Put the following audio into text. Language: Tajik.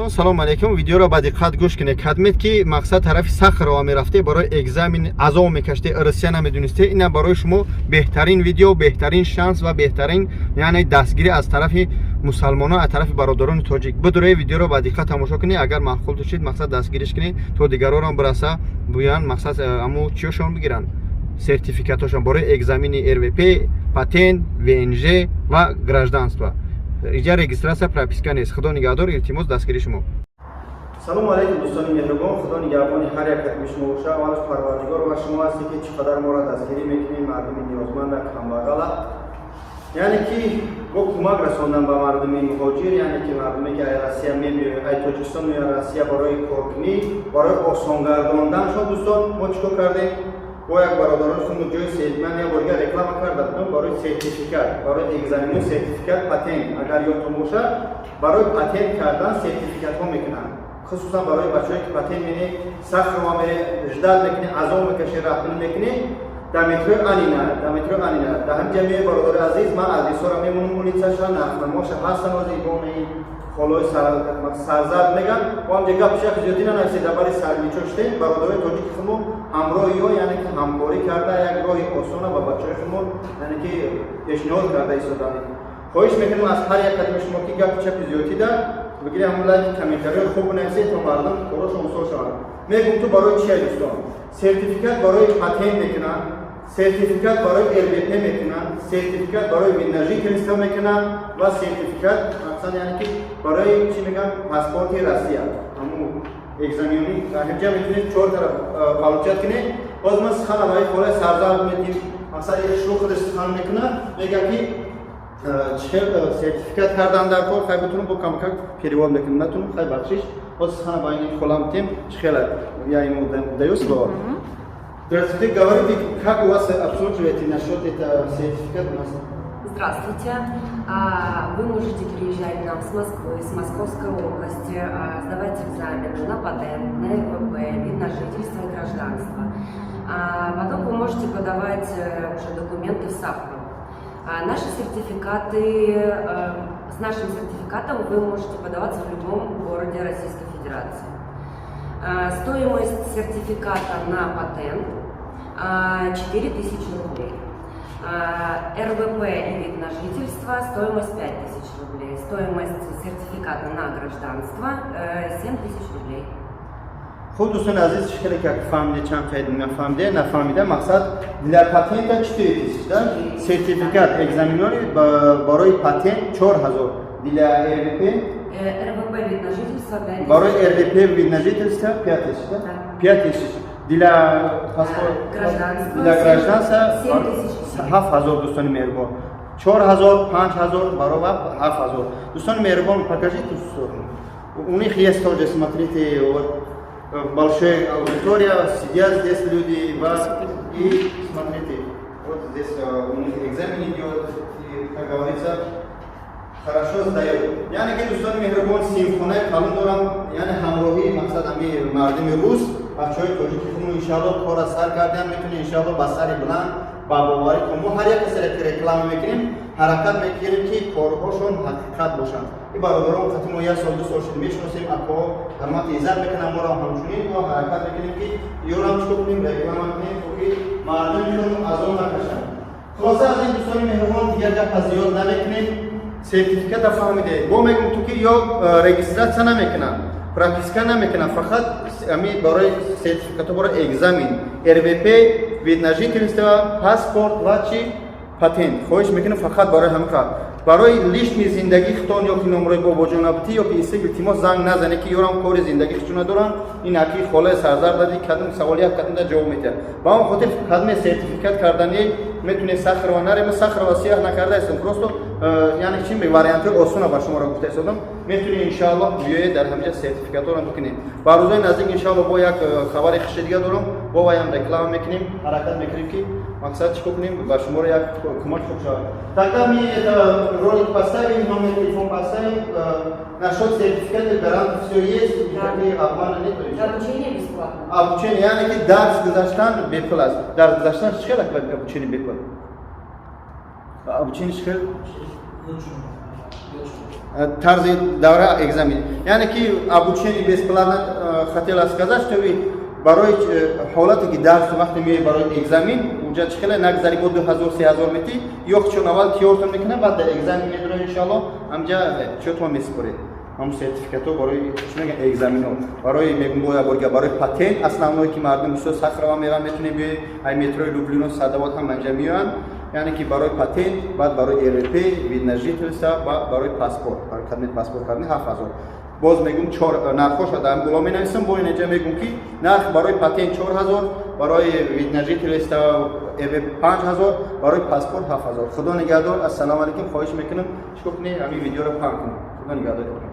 Салом алейкум. Видеоро ба диққат гӯш кунед. Кадмед ки мақсад тарафи Сахарова мерафте, барои экзамен азоб мекаште, Россия намедонисте, ина барои шумо беҳтарин видео, беҳтарин шанс ва беҳтарин, яъне дастгирӣ аз тарафи мусалмонон, аз тарафи бародарони тоҷик. Бидуре видеоро ба диққат тамошо кунед. Агар маъқул дошед, мақсад дастгириш кунед, то дигарорам бираса, буян, мақсад аму чиёшон бигиранд, сертификатошон барои экзамени РВП, патент, ВНЖ ва гражданство. Иҷа регистрация, прописка нест. Худо нигаҳдор, илтимос, дастгири шумо. Салому алейкум, дӯстони меҳрубон. Худо нигаҳбони ҳар як катиби шумо боша. Аввалаш Парвардигор ва шумо ҳасте, ки чӣ қадар моро дастгирӣ мекунед, мардуми ниёзманда, камбағала, яъне ки бо кӯмак расондан ба мардуми муҳоҷир, яъне ки мардуме ки ай Россия мебиёяд, ай Тоҷикистон меояд Россия барои коркунӣ, барои осонгардонданшон. Дӯстон, мо чӣ кор кардем? Бо як бародарони худмо ҷои ман як бор дигар реклама карда будам барои сертификат, барои экзаменои сертификат, патент. Агар ёдтон бошад, барои патент кардан сертификатҳо мекунанд, хусусан барои бачаҳое ки патент мене, Сахарова мере, ждать мекунӣ, азоб мекашӣ, раҳпулӣ мекунӣ. Дар метрои Анина, дар метрои Анина, дар ҳамин ҷамъияи бародари азиз, ман адресҳоро мемонам, улицаша, нархнамоша ҳастан. Ози ибонаи холои сарзард меган, бо ҳам ҷа гап шах зиёдӣ нанависед. Дар бари сармичо шудем, бародарои тоҷики худмо ҳамроҳи ё, яъне ки ҳамкорӣ карда, як роҳи осона ба бачаҳои худмо, яъне ки пешниҳод карда истодаем. Хоҳиш мекунем аз ҳар як кадоми шумо, ки гапи чапи зиёдӣ да бигири, ҳамон лайк, комментариҳои хуб бинависед, то мардум корошон осон шаванд. Мегум ту барои чия, дӯстон? Сертификат барои патент мекунанд, сертификат барои РВП мекунанд, сертификат барои вид на жительство мекунанд ва сертификат, мақсад, яъне ки барои чӣ мегӯянд, паспорти Россия, ҳамун экзаменони ҳамҷа метавонед чор тараф получать кунед. Боз ман сухана барои холаи сарзард метим. Мақсад, шурӯъ худаш сухан мекунад, мегӯяд ки чӣ хел сертификат кардан дар кор. Хай, бутунам бо камакак перевод мекунам, натунам, хай, бахшиш. Боз сухана ба ин холам тем. Чӣ хел, я ему даю слово. Здравствуйте, говорите, как у вас обслуживаете насчет этого сертификата у нас? Здравствуйте. Вы можете приезжать к нам с Москвы, с Московской области, сдавать экзамены на патент, на РВП, вид на жительство и гражданство. Потом вы можете подавать уже документы в Сахарово. Наши сертификаты, с нашим сертификатом вы можете подаваться в любом городе Российской Федерации. Стоимость сертификата на патент 4000 рублей. РВП и вид на жительство, стоимость 5000 рублей. Стоимость сертификата на гражданство 7000 рублей. Хуб, дӯстони азиз, чӣ хеле ки фаҳмиде, чанд қайд нафаҳмиде, нафаҳмида, мақсад, для патента 4000, да? Сертификат экзаменони барои патент 4000, для РВП? РВП, вид на жительство 5000. Барои РВП, вид на жительство 5000, да? Да. 5000. Для паспорт? Гражданство. Для гражданства 7000. 7000. Дӯстони меҳрубон, 4000, 5000 баробар 7000. Дӯстони меҳрубон, покажите, у них есть тоже, смотрите, вот большая аудитория, сидят здесь люди, и смотрите, вот здесь у них экзамен идет, и, как говорится, хорошо сдает. Яъне ки, дӯстони меҳрубон, синфхонаи калон дорам, яъне ҳамроҳии, мақсад, ҳами мардуми рус, бачаҳои тоҷики худмон иншаалло кора сар кардем, метавонем иншаалло ба сари баланд, ба боварӣ ко мо ҳар як касере ки реклама мекунем, ҳаракат мекунем, ки корҳошон ҳақиқат бошанд. И бародарон қати мо як сол, 2 сол шуд мешиносем, акоҳо ҳурмати иззат мекунам моро. Ҳамчунин мо ҳаракат мекунем, ки ёрам чикор кунем, реклама кунем, то ки мардуми худмон азоб накашанд. Хулоса, аз ин, дӯстони меҳрубон, дигар гапа зиёд намекунем. Сертификата фаҳмиде. Бо мегум ту ки ё регистрация намекунам, прописка намекунам, фақат ами барои сертификато, барои экзамен РВП, вид на жительство, паспорт ва чи, патент. Хоҳиш мекунам, фақат барои ҳамин. Барои лишний зиндагии худтон ё ки номрои бобоҷонабтӣ ё ки истик, илтимос, занг назане, ки ёрам кори зиндагӣ худшона доранд. Ин аки холаи сарзар дади, кадом саволи як кадом да ҷавоб метиҳад. Ба он хотир кадме сертификат кардани метунед Сахарова нарем, Сахарова сияҳ накарда истам, просто яъне чи, вариантҳои осона ба шуморо гуфта истодам. Метунед иншааллоҳ биёед, дар ҳамҷа сертификатҳоро бикунед. Ба рӯзои наздик иншааллоҳ бо як хабари хуши дига дорам, бо ваям реклама мекунем, ҳаракат мекунем, ки мақсад чӣ кунем, ба шуморо як кӯмак хуб шавад. Тогда мы это ролик поставим, номер телефон поставим. Насчет сертификата гарант все есть, никаких обмана нету. Обучение бесплатно. Обучение, яъне ки дарс гузаштан бепул аст. Дарс гузаштан чӣ хел, обучение бепул, обучение чӣ хел? Тарзи давра экзамен, яъне ки обучение бесплатно. Хотела сказать, что вы барои ҳолате ки дарсу вақте меои барои экзамен, уҷа чӣ хеле нагзари, бо 2000, 3000 метӣ, ё чун аввал тиёртон мекунад, баъд дар экзамен медура, иншоалло, ҳамҷа чотон месупоред, ҳамун сертификатҳо барои чӣ мегӯян, экзаменҳо барои, мегӯм бо як барои патент основной, ки мардум бисёр Сахарова мераванд, метунем биёи ай метрои Люблино, Садовод ҳам инҷа меоянд, яъне ки барои патент, баъд барои РВП, вид на жительство ва барои паспорт, барои кадмет паспорт кардани 7000. Боз мегӯм, чор нархҳоша дар боло менависам. Бо инҷа мегӯм, ки нарх барои патент 4000, барои вид на жительство, РВП 5000, барои паспорт 7000. Худо нигаҳдор, ассалому алайкум. Хоҳиш мекунам, чикор кунед, ҳамин видеоро паҳн кунед. Худо нигаҳдор.